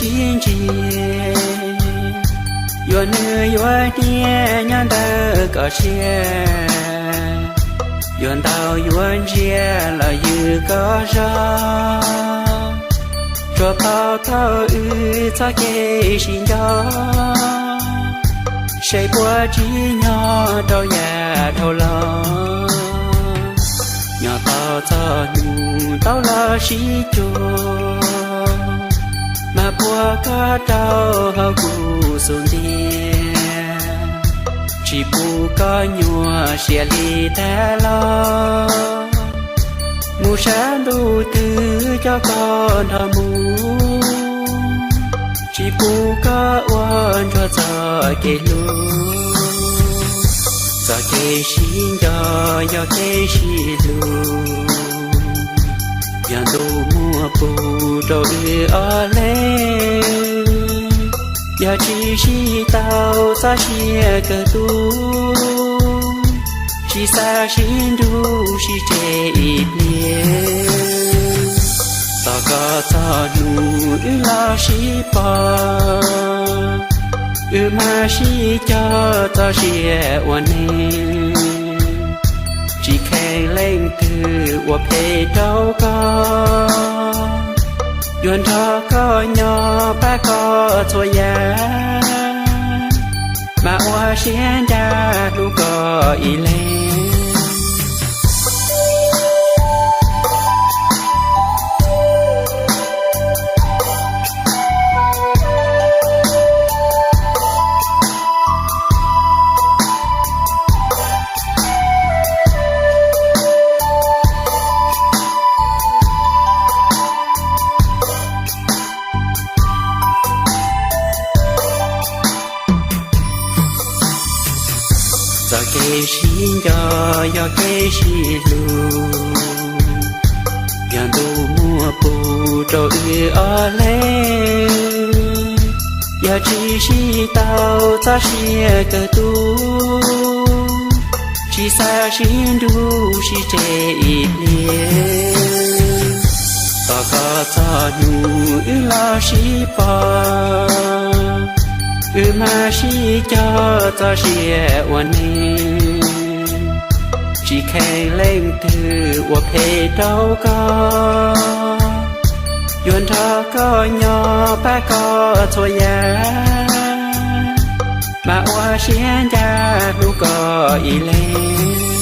sib ntsib, yuav nws yuav niam nyob ntawm kom siab, yuav ntaus yuav ntsia los ywg koj zog, tsuas pom koj wb txoj kev sib nco, saib puas tsim nyog rau yam dhau los, nyob tau txog hnub tau los sib cuag, mas puag koj rau hauv kuv xub ntiag, tsis pub koj nyuaj siab li tag los, mus sab ntuj twg coj koj nrog mus, tsis pub koj ua ntsuag txoj kev hlub, txoj kev sib nco yog kev sib hlub, yog ntuj muab pub rau wb ob leeg, yog tsis sib tau txoj sia kawg tu, tsis xav sib nrug sib tseg ib pliag, tos koj txog hnub wb los sib pom, wb mam sib cog txoj sia ua neeg, tsis kheev leej twg ua phem rau koj, yuav nrog koj nyob pab koj txhua yam, mas ua siab ncaj hlub koj ib leeg. Txoj kev sib nco yog kev sib hlub, yog ntuj muab pub rau wb ob leeg, yog tsis sib tau txoj sia kawg tu, tsis xav sib nrug sib tseg ib pliag, tos koj txog hnub wb los sib pom, wb mam sib cog txoj sia ua neeg, tsis kheev leej twg ua phem rau koj, yuav nrog koj nyob pab koj txhua yam, mas ua siab ncaj hlub koj ib leeg.